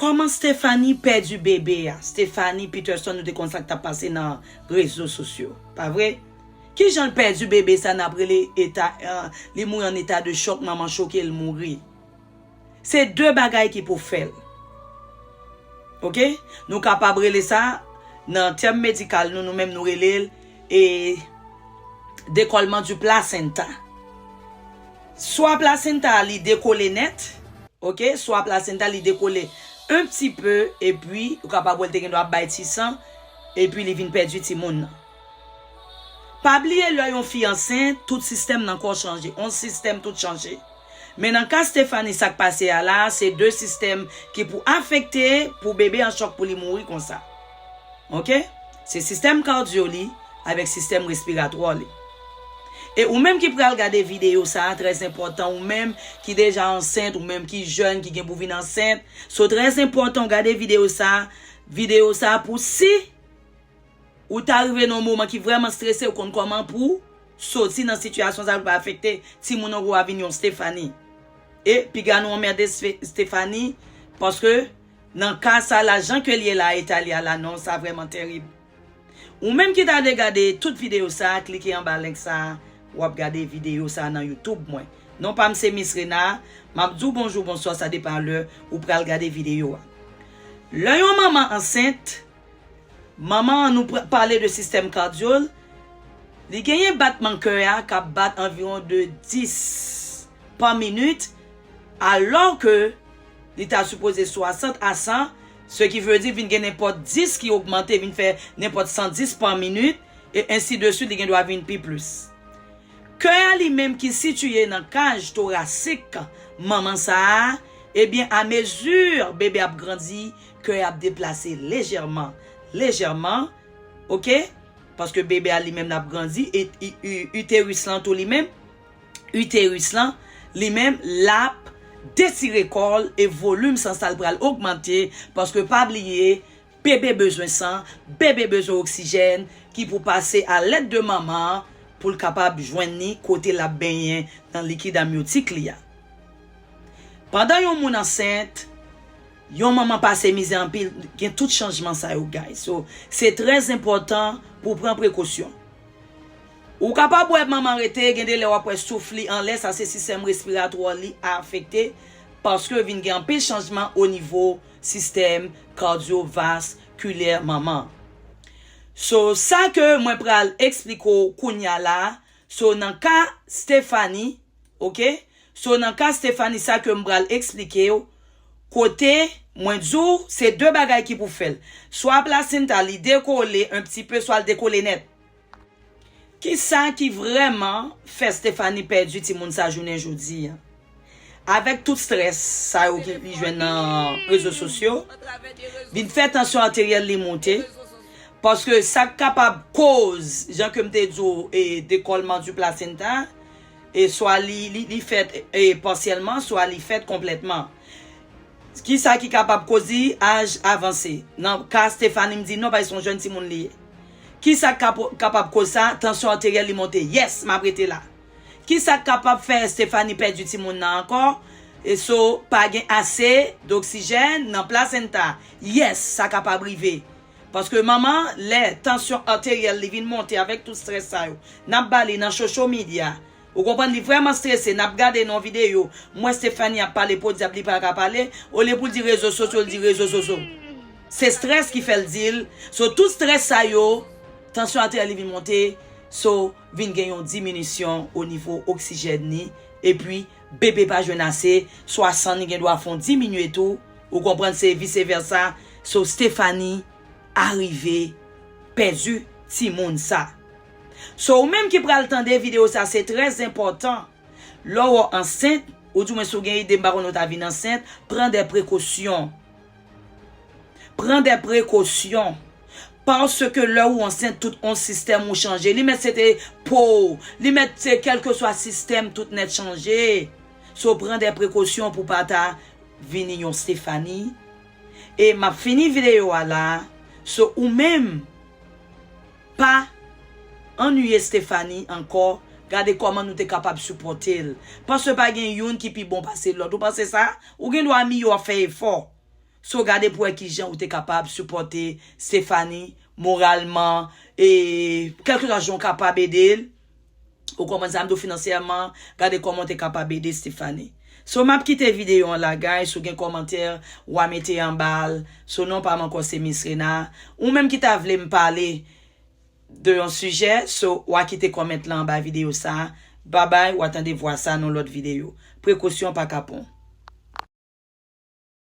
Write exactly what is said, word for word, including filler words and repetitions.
Kòman Stephanie pèdi bebe a? Stephanie Peterson, nou te konn sa k t ap pase nan rezo sosyo, pa vre? Kijan l pèdi bebe sa n ap rele eta, eh, li mouri an eta de chòk, manman choke, l mouri? Se de bagay ki pou fè l. Oke? Nou kapab rele sa, nan tèm medikal nou, nou menm nou rele l, e, décollement du placenta. Swa plasenta a li dekole nèt, oke? Swa plasenta li dekole un petit peu, epi ou kapab wè l te gen dwa ap bay ti san, epi li vin pèdi timoun nan. Pa bliye, lè yon fi ansent, tout sistèm nan kò chanje, on sistèm tout chanje. Men nan ka Stephanie, sa k pase a la, se de sistèm ki pou afekte pou bebe an chòk pou li mouri konsa. Oke? Se sistèm kadyo li avèk sistèm respiratwa li. E ou menm ki pral gade videyo sa a, trè enpòtan, ou menm ki deja ansent, ou menm ki jèn, ki gen pou vin ansent, so trè enpòtan ou gade videyo sa a, videyo sa a pou si ou ta rive nan yon moman ki vrèman strese, ou konn kòman pou soti nan sitiyasyon sa a pou pa afekte timoun ou a vin yon Stephanie. E piga nou anmède Ste-, Stephanie, paske nan ka sa la, jan ke l ye la, eta li a la, non, sa vrèman tèrib. Ou menm ki ta vle gade tout videyo sa a, klike anba link sa a, w ap gade videyo sa a nan YouTube mwen. Non pa m se Miss Rena, m ap di w bonjou, bonswa, sa depann lè ou pral gade videyo a. Lè yon manman ansent, manman an, nou pr-, pale de sistèm kadyo l, li genyen batman kè a k ap bat anviwon de dis pa minit, alò ke li ta sipoze swasant a san, se ki vle di vin gen nenpòt dis ki ogmante, vin fè nenpòt san dis pa minit, e ensi de swit, li gen dwa vin pi plis. Kè a li menm ki sitiye nan kaj torasik manman sa a, ebyen, amezi bebe ap grandi, kè a ap deplase lejèman, lejèman, oke? Paske bebe a li menm l ap grandi, e, i, i, iteris lan tou li menm, iteris lan, li menm, l ap detire kò l e volim san sa l pral ogmante, paske pa bliye, bebe bezwen san, bebe bezwen oksijèn ki pou pase a lèd de manman an pou l kapab jwenn li kote l ap benyen nan likid amnyotik li a. Pandan yon moun ansent, yon manman pase mizè anpil, gen tout chanjman sa yo, guys. So, se trè enpòtan pou w pran prekosyon. Ou kapab wè manman rete, gen de lè w ap wè souf li anlè, sa se sistèm respiratwa li afekte, paske vin gen anpil chanjman o nivo sistèm kadyovaskilè manman. So, sa ke mwen pral eksplike w kounya la, so, nan ka Stephanie, oke? So, nan ka Stephanie, sa ke m pral eksplike w, kote mwen di w, se de bagay ki pou fè l. Swa plasenta li dekole un petit peu, swa l dekole nèt. Kisa ki vrèman fè Stephanie pèdi timoun sa jounen jodi a? Avèk tout strès sa yo ki li jwenn nan rezo sosyo, vin fè tansyon ateryèl li monte, paske sa k kapab koz, jan ke m te di w, e, décollement du placenta, e swa li, li, li fèt, e, pasyèlman, swa li fèt konplètman. Kisa ki kapab koz li? Aj avanse. Nan ka Stephanie, m di non, paske se yon jèn timoun li ye. Kisa k kap-, kapab koz sa? Tansyon ateryèl li monte. Yes, m ap rete la. Kisa k kapab fè Stephanie pèdi timoun nan ankò? E so, pa gen ase doksijèn nan plasenta. Yes, sa kapab rive. Paske manman, lè tansyon ateryèl li vin monte avèk tout strès sa yo, n ap ba li nan social media. Ou konprann, li vrèman strese, n ap gade nan yon videyo, m wè Stephanie ap pale podyab, li pa ka pale, olye pou l di rezo sosyo, l di rezo sosyo. Se strès ki fè l di l. So, tout strès sa yo, tansyon ateryèl li vin monte, so, vin gen yon diminisyon o nivo oksijèn li, epi bebe pa jwenn ase, swa san li gen dwa fè yon diminye tou, ou konprann, se vice versa. So, Stephanie arive pèdi timoun sa. So, ou menm ki pral tande videyo sa, se trè enpòtan. Lè w ansent, oudimwen si w gen ide, m pa konnen w ta vin ansent, pran de prekosyon. Pran de prekosyon. Paske lè ou ansent, tout on sistèm ou chanje. Li mèt se te po w, li mèt se kèlkeswa sistèm, tout nèt chanje. So, pran de prekosyon pou pa ta vini yon Stephanie. E m ap fini videyo a la. So, ou menm, pa annuiye Stephanie ankò. Gade kòman nou te kapab sipòte l. Paske pa gen youn ki pi bon pase lòt. Ou panse sa? Ou gen dwa miyo ap fè efò. So gade pou wè kijan ou te kapab sipòte Stephanie moralman, e kèlkeswa jan w kapab ede l, ou konprann sa m di w, finansyèman, gade kòman w te kapab ede Stephanie. So m ap kite videyo an la, guys, si w gen kòmantè, w a mete anba l. So non pa m ankò se Miss Rena. Ou menm ki ta vle m pale de yon sijè, so w a kite kòmant lan anba videyo sa. Babay, w a tande vwa sa nan lòt videyo. Prekosyon pa kapon.